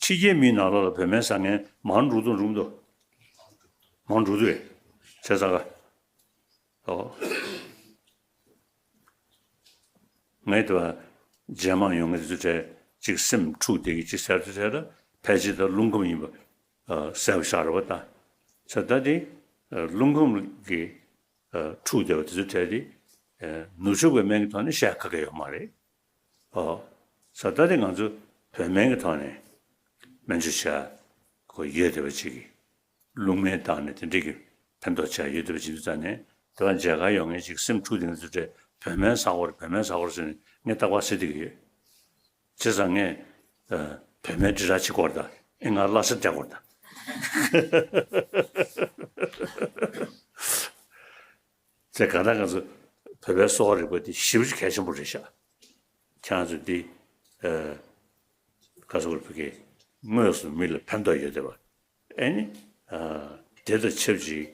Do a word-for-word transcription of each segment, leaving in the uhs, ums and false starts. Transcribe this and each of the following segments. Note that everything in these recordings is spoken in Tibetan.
ཕྱི་རྒྱལ་མིའི་ནང་ལོགས་ལ་བོད་སྨན་ཟ་མཁན་མང་འགྲོ་འདུག་འགྲོ་མི་འདུག་མང་འགྲོ་འདུག་རེད། བྱས་ཙང་ཀ་ཨོ། ངས་དེ་བ་རྗེས་མ་ཡོང་མཁན་དེ་ཚོ་གྲས་གཅིག་སེམས་འཁྲུག་བསྡད་ཀྱི་གཅིག་ཟེར་དུས་ཟེར་ད་ཕལ་ཆེར་ད་རླུང་ཁམས་ཡིན་པ་གསལ་པོ་ཤར་བ་དང་། ས་ད་དེ་རླུང་ཁམས་ཀྱི་འཁྲུག་བསྡད་པ་དེ་ཚོ་གྲས་དེ་ནུབ་ཕྱོགས་པའི་སྨན་གྱི་ཐོག་ནས་བཤད་ཁ་ཁ་ཡོད་མ་རེད། ཨོ། ས་ད་དེ་ང་ཚོ་བོད་སྨན་གྱི་ཐོག་ནས་སྨན་བཅོས་བྱ་དགོས་ཡོད་བསྡད་པ་ཅིག་གིས། རླུང་སྨན་བཏང་ནས་དེ་འདྲས་ཀྱི་ཕན་ཐོགས་ཆེ་བ་ཡོད་འདུག་པ་ཇི་འདུག་ཙང་ནས་དེ་བ་མཇལ་ཁ་ཡོང་མཁན་ཅིག་སེམས་འཁྲུག་དེ་ཚོ་གྲས་བོད་སྨན་ཟ་དགོས་རེད། བོད་སྨན་ཟ་དགོས་རེད་ཟེར་ནས་ངས་རྟག་པར་ཟེར་བསྡད་ཀྱི་ཡོད། བྱས་ཙང་ངས་བོད་སྨན་དྲིལ་བསྒྲགས་བྱེད་དགོས་རེད་ད། ཨེ་ང་བླ་གཟའ་བསྒྲལ་དགོས་རེད་ད། ཚེ་གང་ལྟར་ང་ཚོ་བོད་པའི་གསོ་བ་རིག་པ་འདི་ཞེ་པོ་ཅིག་གལ་ཆེན་པོ་རེད་ཤག་ཁྱེད་རང་ཚོ་འདི་ཨ་ག་ཟེར་དགོས་རེད། བོད་སྐད་དངོས་སུ་མི་ལ་ཕན་ཐོགས་ཡོད་བསྡད་པ། ཨ་ནི་ཨ་དེ་དང་ཆབས་ཅིག་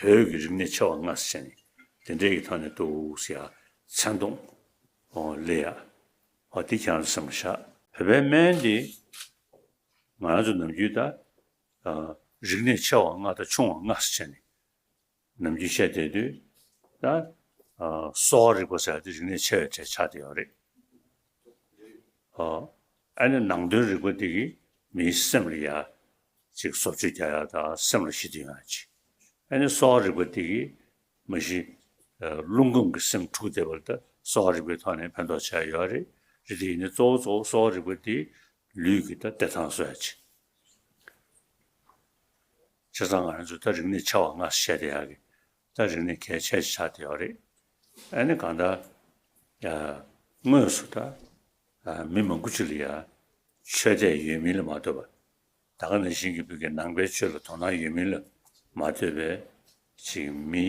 བོད་ཀྱི་རིག་གནས་ཆེ་བ་ལྔ་ཟེར་ནས་དེ་འདྲའི་གི་ཐོག་ནས་འདུག་ཟེར་ཡ་མཚན་མཐོང་ཨོ་ལེ་ཡ། ཨོ་དེ་ཁྱེད་རང་ཚོ་སེམས་ལ་བཞག་བོད་པའི་སྨན་འདི་ང་རང་ཚོ་ནམ་རྒྱུན་ད་ཨ་རིག་གནས་ཆེ་བ་ལྔ་དང་ཆུང་བ་ལྔ་ཟེར་ནས། ནམ་རྒྱུན་བཤད་བསྡད་དུས་ད་ཨ་གསོ་བ་རིག་པ་ཟེར་ཡ་དེ་རིག་གནས་ཆེ་བའི་གྲས་ཆགས་བསྡད་ཡོད་རེད། ཨ་ཨ་ནི་ནང་དོན་རིག་པ་དེ་གིས་མིའི་སེམས་ལ་ཡ་ཅིག་བཟོ་བཅོས་རྒྱག་ཡ་དང་སེམས་ལ་ཞི་བདེ་ཡོང་ཡ་ཅིག་ཨ་ནི་གསོ་བ་རིག་པ་དེ་གིས་མ་གཞི་ཨ་རླུང་ཁམས་ཀྱི་སེམས་འཁྲུག་བསྡད་པ་ལ་ད་གསོ་བ་རིག་པའི་ཐོག་ནས་ཕན་ཐོགས་ཆེ་བ་ཡོད་རེད། རེད་དེ་ཡིན་ནའི་གཙོ་བོ་གཙོ་བོ་གསོ་བ་རིག་པ་དེ་ལུས་ཀྱི་ད་བདེ་ཐང་གསོ་ཡ་ཅིག་བྱས་ཙང་ང་རང་ཚོ་ད་རིག་གནས་ཆེ་བ་ལྔ་བཤད་བསྡད་ཡག་གི་ད་རིག་གནས་གལ་ཆེ་ཆགས་བསྡད་ཡོད་རེད། ཨ་ནི་གང་ལྟར་ཡ་དངོས་སུ་ད་ཨ་མི་མང་པོ་ཅིག་ལ་ཡ་ཆོས་དད་ཡོད་མིན་ལ་མ་ལྟོས་པ། ད་ག་ནང་བཞིན་གྱི་བོད་ཀྱི་ནང་པའི་ཆོས་ལ་དོ་སྣང་ཡོད་མིན་ལ་མ་ལྟོས་པའི་ཅིག་མི་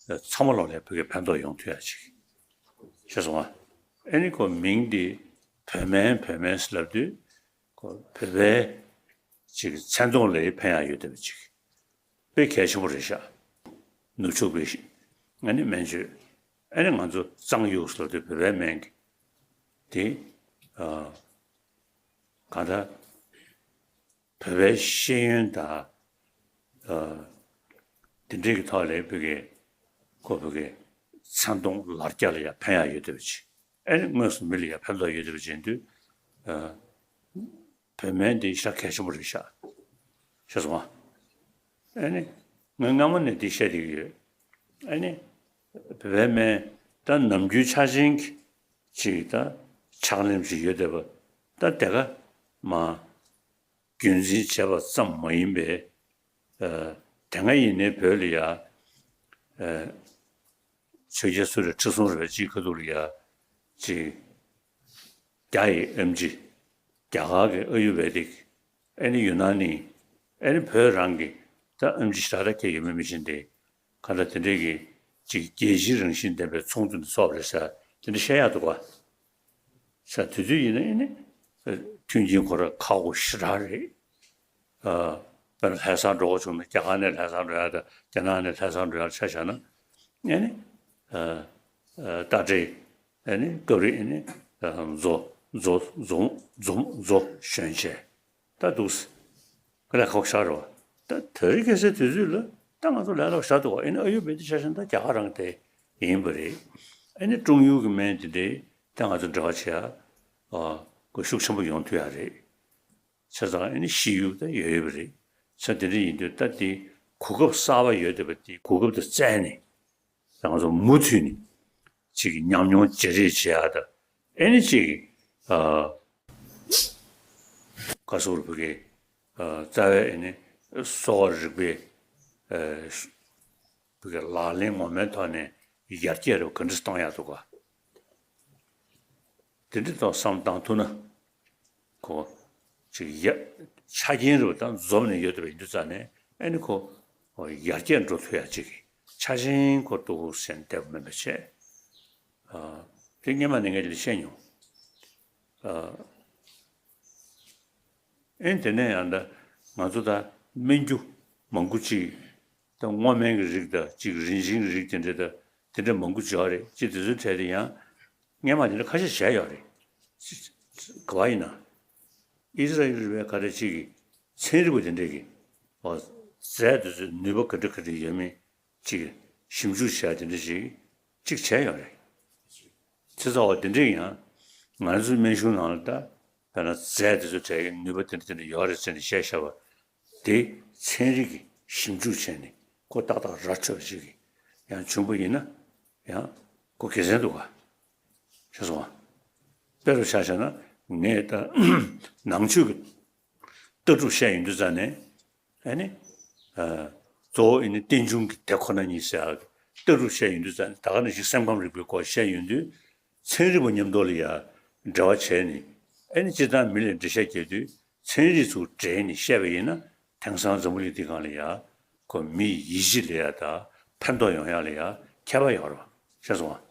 ཚང་མ་ལོག་ལ་བོད་ཀྱི་ཕན་ཐོགས་ཡོང་ཐུབ་ཡ་ཅིག་བྱས་སོང་ང་། ཨ་ནི་ཁོ་མིང་འདི་བོད་སྨན་བོད་སྨན་ཟེར་ལབ་དུས། ཁོ་བོད་པའི་ཅིག་མཚན་མཐོང་ལ་ཕན་ཡག་ཡོད་བསྡད་པ་ཅིག་དཔེ་གལ་ཆེན་པོ་རེད་ཤག་ནུབ་ཕྱོགས་པའི་ཤི་ཨ་ནི་སྨན་བཅོས་ཨ་ནི་ང་ཚོ་གཙང་ཡུག་ཟེར་དུས་བོད་པའི་སྨན་གྱི་དེ་ཨ་གང་ལྟར་བོད་པའི་ཤེས་ཡོན་དང་ཨ་དེ་འདྲའི་གི་ཐོག་ལ་བོད་ཀྱི་ཁོ་བོད་ཀྱི་མཚན་མཐོང་ལར་རྒྱ་ལ་ཡང་ཕན་ཡག་ཡོད་བསྡད་པ་ཅིག་ཨ་ནི་དངོས་སུ་མི་ལ་ཡང་ཕན་ཐོགས་ཡོད་བསྡད་པ་ཅིག་ཡིན་དུས་ཨ། བོད་སྨན་འདི་ཤ་གལ་ཆེན་པོ་རེད་ཤག་བྱས་སོང་ང་། ཨ་ནི། ངས་སྔ་མོ་ནས་འདི་བཤད་བསྡད་ཀྱི་ཡོད། ཨ་ནི། བོད་པའི་སྨན་ད་ནམ་རྒྱུན་ཆ་ཆེན་གྱི་ཅིག་ད་ཕྱག་ལེན་ཅིག་ཡོད་བསྡད་པ། ད་དེ་ག་མ། རྒྱུན་འཛིན་བྱས་པ་ཙམ་མ་ཡིན་པའི། ཨ། དེ་སྔ་ཡིན་ནའི་བོད་ལ་ཡ། ཨ། ཆོས་རྒྱལ་སུ་རེད་ཁྲི་སྲོང་རེད་པས་ཅིག་ཁ་ཐུག་ལ་ཡ། ཅིག་རྒྱ་ཡི་ཨེམ་ཆི། རྒྱ་གར་གྱི་ཨ་ཡུར་བེ་དིག་ཨེ་ནི་ཡུ་ན་ནི། ཨེ་ནི་བོད་རང་གི་ད་ཨེམ་ཆི་ཞེ་དྲག་ཁྱད་ཡོད་མེད་མི་ཤེས་ཏེ། ག་ད་དེ་འདྲས་ཀྱི་ཅིག་རྒྱལ་སྤྱིའི་རང་བཞིན་ལྡན་པའི་ཚོགས་འདུ་འདི་ཚོགས་རེད་ཤག་དེ་འདྲ་བཤད་ཡག་འདུག་ག་ཤག་དེ་དུས་ཡིན་ན་ཨེ་ནི། མཐུན་རྐྱེན་ཁོ་ར་ཁག་པོ་ཞེ་དྲག་རེད། ཨ། དཔེར་ན་ལྷ་སར་འགྲོ་དགོས་བྱུང་ན་རྒྱ་གར་ནས་ལྷ་སར་འགྲོ་ཡག་དང་རྒྱ་ནག་ནས་ལྷ་སར་འགྲོ་ཡག་ཆ་བཞག་ན། ཨེ་ནི། ཨ། ཨ། རྟ་དྲེལ། ཨེ་ནི་སྐབས་རེ་ཨེ་ནི། ཨ། མཛོ་མཛོ་མཛོ་མཛོ་མཛོ་ཞོན་བྱས། ད་འདུག་སེ། ཀ་ལ་ཁོག་ཤར་རོ། ད་དེ་རིང་ཁ་སང་དུས་ཚོད་ལ་ད་ང་ཚོ་ལས་སླ་པོ་ཞེ་དྲག་འདུག་ཨེ་ནི་ཨ་ཡུར་བེ་དི་ཆ་བཞག་ན་ད་རྒྱ་གར་རང་དེ་ཡིན་པ་རེད། ཨེ་ནི་ཀྲུང་ཡུལ་གྱི་སྨན་དེ་འདྲའི་ད་ང་ཚོ་འབྲེལ་བ་བྱེད་ཡ། ཨ། གོ་ཤུགས་ཆེན་པོ་ཡོང་ཐུབ་ཡ་རེད། བྱས་ཙང་ཨེ་ནི་ཤེས་ཡོན་ད་ཡོད་ཡོད་པ་རེད། བྱས་དེ་འདྲ་ཡིན་དུས་ད་དེ་གོ་སྐབས་གསར་པ་ཡོད་བསྡད་པ་དེ་གོ་སྐབས་དེ་བཙལ་ནས་ང་ཚོ་མུ་མཐུད་ནས་ཅིག་ཉམས་མྱོང་བརྗེ་རེས་བྱེད་ཡ་ད་ཨེ་ནི་ཅིག་ཨ། ག་ཟེར་བོད་ཀྱི་ཨ། རྩ་བའི་ཨེ་ནི་གསོ་བ་རིག་པའི་ཨ། བོད་ཀྱི་ལག་ལེན་ངོ་མའི་ཐོག་ནས་ཡར་རྒྱས་རེ་ག་འདྲ་གཏོང་ཡག་འདུག་ག་དེ་འདྲ་ཐོག་བསམ་བཏང་ཐུབ་ན། ཁོ། ཅིག་ཡ། ཆ་རྐྱེན་རེ་བ་དང་འཛོམས་ནས་ཡོད་བསྡད་པ་ཡིན་དུས་ཙང་ནས་ཨེ་ནི་ཁོ། ཡར་རྒྱས་འགྲོ་ཐུབ་ཡག་ཅིག་གི་ཆ་རྐྱེན་ཁོ་འདུག་ཟེར་ནས་བསྡད་པ་མིན་པ་བྱས། ཨ། དེ་སྔོན་མ་ནས་ངས་ལས་བཤད་མྱོང་། ཨ། ཨེ་དེ་ནས་ཡང་ད་ང་ཚོ་ད་སྨན་རྒྱུ་མང་པོ་ཅིག་ད་སྔོ་སྨན་གྱི་རིགས་དང་ཅིག་རིན་ཆེན་གྱི་རིགས་དེ་འདྲ་ད་དེ་འདྲ་མང་པོ་ཅིག་ཡོད་རེད། ཅིག་དེ་ཚོའི་གྲས་དེ་ཡང་སྔོན་མ་དེ་འདྲ་ཁ་ཤས་བྱས་ཡོད་རེད། ག་པར་ཡིན་ན། ཨི་ཟི་ར་ཨེལ་རི་བའི་ག་རེ་ཅིག་གི་ཚན་རིག་པ་དེ་འདྲས་ཀྱི་འོ་རྫས་དེ་ཚོའི་ནུས་པ་ག་འདྲ་ག་འདྲ་ཡོད་མེད་ཅིག་ཞིབ་འཇུག་བྱས་དེ་འདྲ་ཅིག་ཅིག་བྱས་ཡོད་རེད། བྱས་ཙང་འོ་དེ་འདྲས་ཡང་ང་ཚོའི་སྨན་གཞུང་ནང་ལ་ད་དཔེར་ན་རྫས་དེ་ཚོ་གྲས་ཀྱི་ནུས་པ་དེ་འདྲ་དེ་འདྲ་ཡོད་རེད་ཟེར་ནས་བཤད་བཞག་པ་དེ་ཚན་རིག་གི་ཞིབ་འཇུག་བྱས་ནས་ཁོ་ཏག་ཏག་ར་འཕྲོད་པ་ཅིག་གི་ཡང་བྱུང་པ་ཡིན་ན་ཡང་ཁོ་དགེ་མཚན་འདུག་ག་ཤེས་སོང་ང་། དཔེ་རུ་ཆ་བཞག་ན་ངས་ད་ནང་ཆོས་ཀྱི་ལྟ་གྲུབ་བཤད་ཡོང་དུས་ཙང་ནས་ཨ་ནི་ཨ་གཙོ་བོ་ཨ་ནི་རྟེན་འབྱུང་གི་དེ་ཁོ་ན་ཉིད་ཟེར་ཡག་ལྟ་གྲུབ་བཤད་ཡོང་དུས་ཙང་ནས་ད་ག་ནང་བཞིན་སེམས་ཁམས་རིག་པའི་སྐོར་བཤད་ཡོང་དུས་ཚན་རིག་པ་མཉམ་དུ་ལ་ཡ་འབྲེལ་བ་བྱས་ནས་ཨ་ནི་སྤྱིར་བཏང་མི་ལ་འགྲེལ་བཤད་རྒྱག་དུས་ཚན་རིག་ཚུར་འབྲེལ་ནས་བཤད་པ་ཡིན་ན་དེང་སང་འཛམ་བུ་གླིང་འདི་སྒང་ལ་ཡ་ཁོ་མི་ཡི་ཡིད་ཆེས་ལ་ཡ་དང་ཕན་ཐོགས་ཡོང་ཡག་ལ་ཡ་ཁྱད་པར་ཡོད་རེད་པ། ཤེས་སོང་ང་།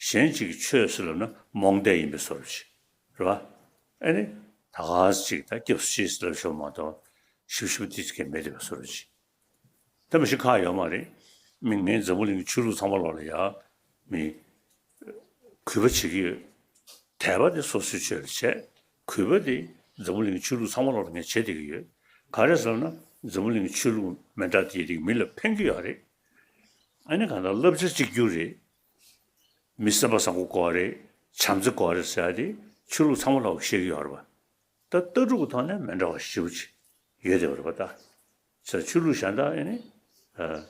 གཞན་གཅིག་གིས་ཆོས་ཟེར་ལབ་ན་རྨོངས་དད་ཡིན་པའི་བཟོ་འདྲ་ཅིག་རེད་པ། ཨ་ནི་ད་ག་ཅིག་ད་སྐྱབས་སུ་མཆི་ལབ་ཤོག་མ་གཏོགས་ཞིབ་ཞིབ་ཏིག་ཅིག་མེད་བསྡད་པའི་བཟོ་འདྲ་ཅིག་ད་མི་ཞིག་ཁག་ཡོད་མ་རེད། མི་ངས་འཛམ་བུ་གླིང་གི་ཆོས་ལུགས་ཚང་མ་ལོག་ལ་ཡ་མི་གུས་པ་བྱེད་ཀྱི་ཡོད། དད་པ་དེ་སོ་སོའི་ཆོས་ལ་བྱས། གུས་པ་དེ་འཛམ་བུ་གླིང་གི་ཆོས་ལུགས་ཚང་མ་ལོག་ལ་ངས་བྱེད་བསྡད་ཀྱི་ཡོད། ག་རེ་ཟེར་ན་འཛམ་བུ་གླིང་གི་ཆོས་ལུགས་མི་འདྲ་དེ་དེ་མི་ལ་ཕན་གྱི་ཡོད་རེད། ཨ་ནི་གང་ལྟར་བསླབ་བྱ་གཅིག་གྱུར་རེད། མི་བསམ་པ་བཟང་པོ་དགོས་རེད། བྱམས་བརྩེ་དགོས་རེད་ཟེར་ཡ་དེ་ཆོས་ལུགས་ཚང་མ་ལོག་ལ་བཤད་ཀྱི་ཡོད་རེད་པ། ད་ལྟ་གྲུབ་ཀྱི་ཐོག་ནས་མི་འདྲ་བ་ཞེ་པོ་ཅིག་ཡོད་བསྡད་པ་རེད་པ་ད། ས་ཆོས་ལུགས་གཞན་དག་ཨེ་ནི། ཨ།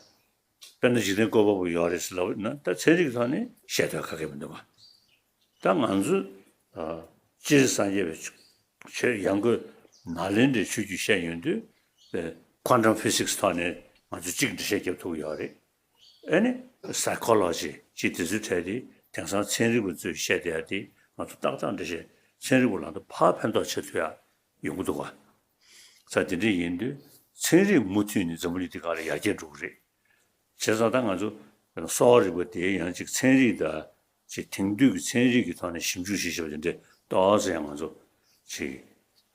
དཔེར་ན་འཇིག་རྟེན་བཀོད་པ་པོ་ཡོད་རེད་ཟེར་ལབ་ན་ད་ཚན་རིག་གི་ཐོག་ནས་བཤད་ཐུབ་ཁག་གི་མི་འདུག་ག་ད་ང་ཚོས་ཨ། སྤྱིར་སངས་རྒྱས་པའི་ཆོས་ཡང་སྒོས་ནཱ་ལེནྡྲའི་ཆོས་བརྒྱུད་བཤད་ཡོང་དུས་ཨེ། ཁོ་ཊམ་ཕི་སིག་སི་ཐོག་ནས་ང་ཚོས་གཅིག་འགྲེལ་བཤད་རྒྱབ་ཐུབ་ཀྱི་ཡོད་རེད། ཨེ་ནི་སའི་ཁོ་ལོ་ཇི་ཅེས་དེ་ཚོའི་གྲས་དེ་དེང་སང་ཚན་རིག་པ་ཚོས་བཤད་བསྡད་ཡ་དེ་ང་ཚོ་ཏག་ཏག་འགྲེལ་བཤད་ཚན་རིག་པ་ལ་ད་ཕར་ཕན་ཐོགས་བྱེད་ཐུབ་ཡ་ཡོང་གི་འདུག་ག་ས་དེ་འདྲ་ཡིན་དུས་ཚན་རིག་མུ་མཐུད་ནས་འཛམ་བུ་གླིང་འདི་སྒང་ལ་ཡར་རྒྱས་འགྲོ་གི་རེད། བྱས་ཙང་ད་ང་ཚོ་གསོ་བ་རིག་པ་དེ་ཡང་ཅིག་ཚན་རིག་དང་ཅིག་དེང་དུས་ཀྱི་ཚན་རིག་གི་ཐོག་ནས་ཞིབ་འཇུག་བྱེད་བྱེད་པ་དེ་འདྲས་ཏོག་ཙམ་ཡང་ང་ཚོ་ཅིག་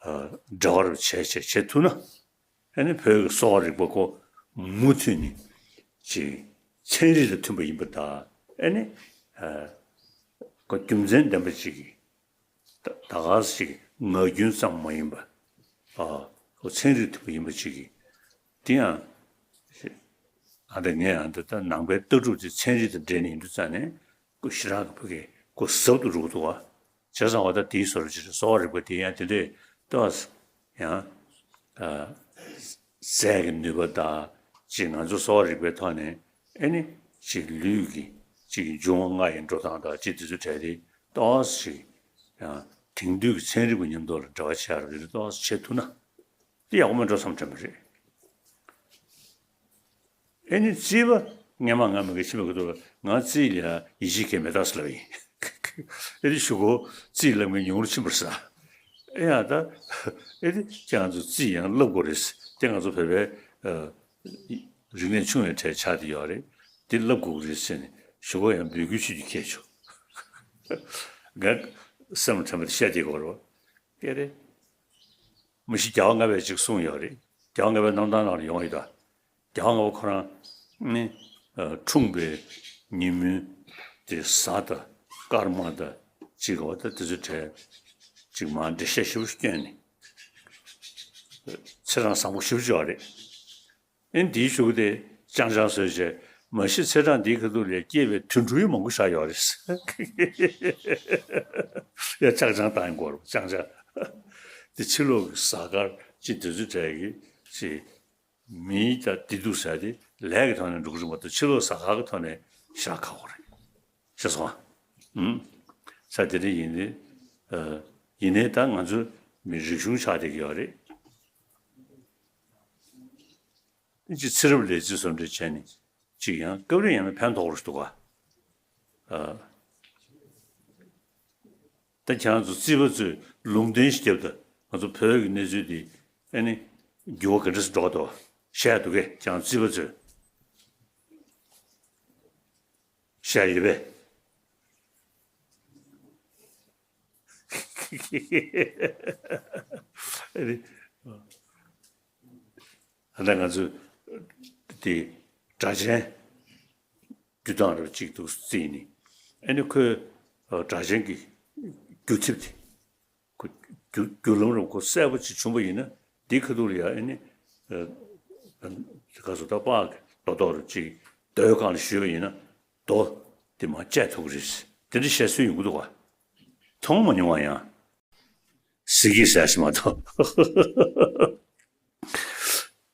ཨ། འབྲེལ་བ་རུ་བྱས་བྱས་བྱེད་ཐུབ་ན། ཨ་ནི་བོད་ཀྱི་གསོ་བ་རིག་པ་ཁོ་མུ་མཐུད་ནས་ཅིག་ཚན་རིག་དང་མཐུན་པ་ཡིན་པ་དང་ཨ་ནི་ཨ། ཁོ་རྒྱུ་མཚན་ལྡན་པ་ཅིག་གི་ད་ད་ག་ཟེ་ཅིག་ངག་རྒྱུན་ཙམ་མ་ཡིན་པ་ཨ། ཁོ་ཚན་རིག་མཐུན་པ་ཡིན་པ་ཅིག་གི་དེ་ཡང་ཨ་འདྲ་ངས་ཨ་འདྲ་ད་ནང་པའི་ལྟ་གྲུབ་དེ་ཚན་རིག་དང་འབྲེལ་ནས་ཡིན་དུས་ཙང་ནས་ཁོ་ཞེ་དྲག་གི་ཕ་གི་ཁོ་ཟབ་ཏུ་འགྲོ་གི་འདུག་བ། བྱས་ཙང་བ་ད་དེའི་བཟོ་འདྲ་ཅིག་རེད། གསོ་བ་རིག་པ་དེ་ཡང་དེ་འདྲས་ཏོག་ཙམ་ཡང་ཨ། རྫས་ཀྱི་ནུས་པ་དང་ཅིག་ང་ཚོ་གསོ་བ་རིག་པའི་ཐོག་ནས་ཨེ་ནི་ཅིག་ལུས་ཀྱི་ཅིག་འབྱུང་བ་ལྔ་ཡི་འགྲོ་སྟངས་དང་ཅིག་དེ་ཚོ་གྲས་དེ་ཏོག་ཙམ་ཅིག་ཡང་དེང་དུས་ཀྱི་ཚན་རིག་པ་མཉམ་དུ་ལ་འབྲེལ་བ་བྱེད་ཡག་རེ་རེ་ཏོག་ཙམ་བྱེད་ཐུབ་ན་དེ་ཡག་པོ་མེད་འགྲོ་བསམ་དྲན་པ་རེད། ཨེ་ནི་རྩིས་པ་སྔན་མ་ང་མི་དགེ་ཕྱི་མི་དགེ་འདུག་ང་རྩིས་ལ་ཡིད་ཆེས་གལ་མེད་ད་ཟེར་ལབ་ཡིན། ཨེ་ནི་གཞུག་གུ་རྩིས་ལབ་མཁན་ཉུང་རུ་ཕྱིན་པ་རེད་ཟེར། ཨེ་ཡ་ད། ཨེ་ནི་ཁྱེད་རང་ཚོ་རྩིས་ཡང་བསླབ་དགོས་རེད་ཟེར། དེ་ང་ཚོ་བོད་པའི་ཨ། རིག་གནས་ཆུང་བའི་གྲས་ཆགས་བསྡད་ཡོད་རེད། དེ་བསླབ་དགོས་ཀྱི་རེད་ཟེར་ནས་གཞུག་གུ་ཡང་འབོད་སྐུལ་ཞུ་རྒྱུ་ཁྱེད་ཚོ། ང་སེམས་ལ་དྲན་པ་དེ་བཤད་བསྡད་ཀྱི་ཡོད་རེད་པ། ཀྱེ་རེད། མི་ཤི་རྒྱལ་བ་ལྔ་པས་ཅིག་གསུངས་ཡོད་རེད། རྒྱལ་བ་ལྔ་པའི་རྣམ་ཐར་ནང་ལ་ཡོང་ཡོད་ད། རྒྱལ་བ་ལྔ་པ་ཁོ་རང་ནི་ཨ། འཁྲུངས་པའི་ཉིན་མོའི་དེ་གཟའ་དང་སྐར་མ་དང་ཅིག་འོ་ད་དེ་ཚོའི་གྲས་ཅིག་མར་འགྲེལ་བཤད་ཞིབ་བསྐྱོན་ནས་ཚེས་གྲངས་བཟང་པོ་ཞིབ་བྱས་པ་རེད། ཨེ་འདིའི་གཞུག་དེ་ཅང་ཅང་བཟོས་བྱས་མ་གཞི་ཚེས་གྲངས་འདིའི་ཁ་ཐུག་ལ་སྐྱེས་པའི་དུད་འགྲོ་ཡང་མང་པོ་བཞག་ཡོད་རེད། ཡ་ཅང་ཅང་བཏང་ཡོང་གི་ཡོད་རེད་ཅང་ཅང་། དེ་ཕྱི་ལོགས་ཀྱི་གཟའ་སྐར་ཅིག་དེ་ཚོའི་གྲས་ཀྱི་ཅིག་མིའི་ད་བདེ་སྡུག་ཟེར་དེ་ལས་ཀྱི་ཐོག་ནས་འགྲོ་གི་རེད་མ་གཏོགས་ཕྱི་ལོགས་གཟའ་སྐར་གྱི་ཐོག་ནས་ཞེ་དྲག་ཁག་པོ་རེད། ཤེས་སོང་ཨ། ཨུམ། ས་དེ་འདྲ་ཡིན་ནའི། ཨ། ཡིན་ནའི་ད་ང་ཚོ་མི་རིག་གཞུང་ཆགས་བསྡད་ཀྱི་ཡོད་རེད། ཅིག་ཚེ་རབས་ལས་རྩིས་བཟོ་འདྲ་བྱས་ནས་ཅིག་ཡང་སྐབས་རེ་ཡང་ན་ཕན་ཐོགས་རེ་འདུག་ག་ཨ། ད་ཁྱེད་རང་ཚོ་རྩིས་པ་ཚོས་ལུང་བསྟན་ཞིག་བརྒྱབ་ད་ང་ཚོ་བོད་ཀྱི་གནས་ཚུལ་འདི་ཨ་ནི་འགྱུར་བ་ག་འདྲ་ཞིག་འགྲོ་གི་འདུག་བཤད་འདུག་གས། ཁྱེད་རང་རྩིས་པ་ཚོས་བཤད་ཡོད་པས། ཨ་ནི་ད་ང་ཚོས་དེ་སྒྲ་གཅན་འདུས་སྟངས་རེ་གཅིག་འདུག་རྩིས་ནི། ཨ་ནི་ཁོས་སྒྲ་གཅན་གྱི་འགྱུར་ཐེབས་དེ་ཁོ་ བརྒྱུད་བརྒྱུད་ལམ་རུ་ཁོ་གསལ་པོ་ཅིག་བྱུང་པ་ཡིན་ན། འདིའི་ཁ་ཐུག་ལ་ཡ་ཨེ་ནི། ཨ་ག་ཚོད་ད་པགས་ཀྱི་རྡོ་རྡོ་རུ་ཅིག་རྡོའི་སྒང་ལ་གཞུས་པ་ཡིན་ན། རྡོ་དེ་མར་བཅད་ཐུབ་ཀྱི་རེད། དེ་འདྲ་བཤད་སྲོལ་ཡོང་གི་འདུག་ག་མཐོང་མ་མྱོང་བ་ཡང་། གཟིགས་ཀྱིས་ཟེར་ཞིག་མ་གཏོགས།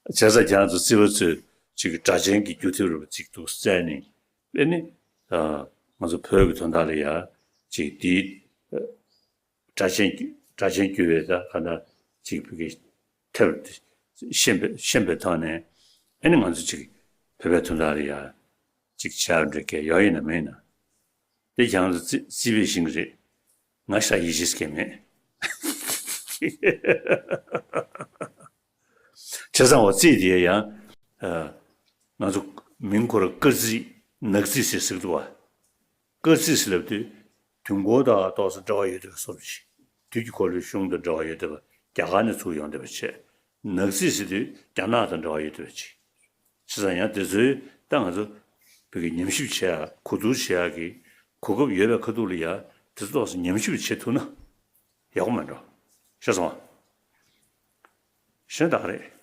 བྱས་ཙང་ཁྱེད་རང་ཚོ་རྩིས་པ་ཚོས་ཅིག་སྒྲ་གཅན་གྱི་རྒྱུ་ཐེབས་རུ་ཅིག་འདུག་བཙལ་ནས། ཨེ་ནི། ཨ་ང་ཚོ་བོད་ཀྱི་དོན་དག་ལ་ཡ་ཅིག་འདིའི་སྒྲ་གཅན་སྒྲ་གཅན་གྱུར་པའི་ད་ག་ན་ཅིག་བོད་ཀྱི་ཐེབས་ཤེས་པའི་ཤེས་པའི་ཐོག་ནས། ཨེ་ནི་ང་ཚོ་ཅིག་བོད་པའི་དོན་དག་ལ་ཡ་ཅིག་བྱ་འདྲ་གས་ཡོད་ཡིན་ན་མེད་ན། དེ་ཁྱེད་རང་ཚོ་རྩིས་པས་ཤེས་ཀྱི་རེད། ང་ཞག་ཡིད་ཆེས་སྐྱེ་མེད། བྱས་ཙང་འོ་རྩིས་དེ་ཡང་། ཨ་ང་ཚོ་མིང་ཁོ་ར་སྐར་རྩིས་ནག་རྩིས་ཟེར་ཟེར་གི་འདུག་བ། སྐར་རྩིས་ཟེར་ལབ་དུས་དུས་འཁོར་དང་ཏོག་ཙམ་འབྲེལ་བ་ཡོད་པའི་བཟོ་འདྲ་ཞིག་དུས་ཀྱི་འཁོར་ལོའི་གཞུང་དང་འབྲེལ་བ་ཡོད་བསྡད་པ་རྒྱ་གར་ནས་ཚུར་ཡོང་བསྡད་པ་བྱས། ནག་རྩིས་ཟེར་དུས་རྒྱ་ནག་དང་འབྲེལ་བ་ཡོད་བསྡད་པ་ཅིག་བྱས་ཙང་ཡང་དེ་ཚོའི་ད་ང་ཚོ་བོད་ཀྱི་ཉམས་ཞིབ་བྱེད་ཡ་གོ་བསྡུར་བྱེད་ཡ་གི་གོ་སྐབས་ཡོད་པའི་ཁ་ཐུག་ལ་ཡ་དེ་ཚོ་ཏོག་ཙམ་ཉམས་ཞིབ་བྱེད་ཐུབ་ན་ཡག་པོ་མེད་འགྲོ། ཤེས་སོང་ང་། གཞན་དག་རེད།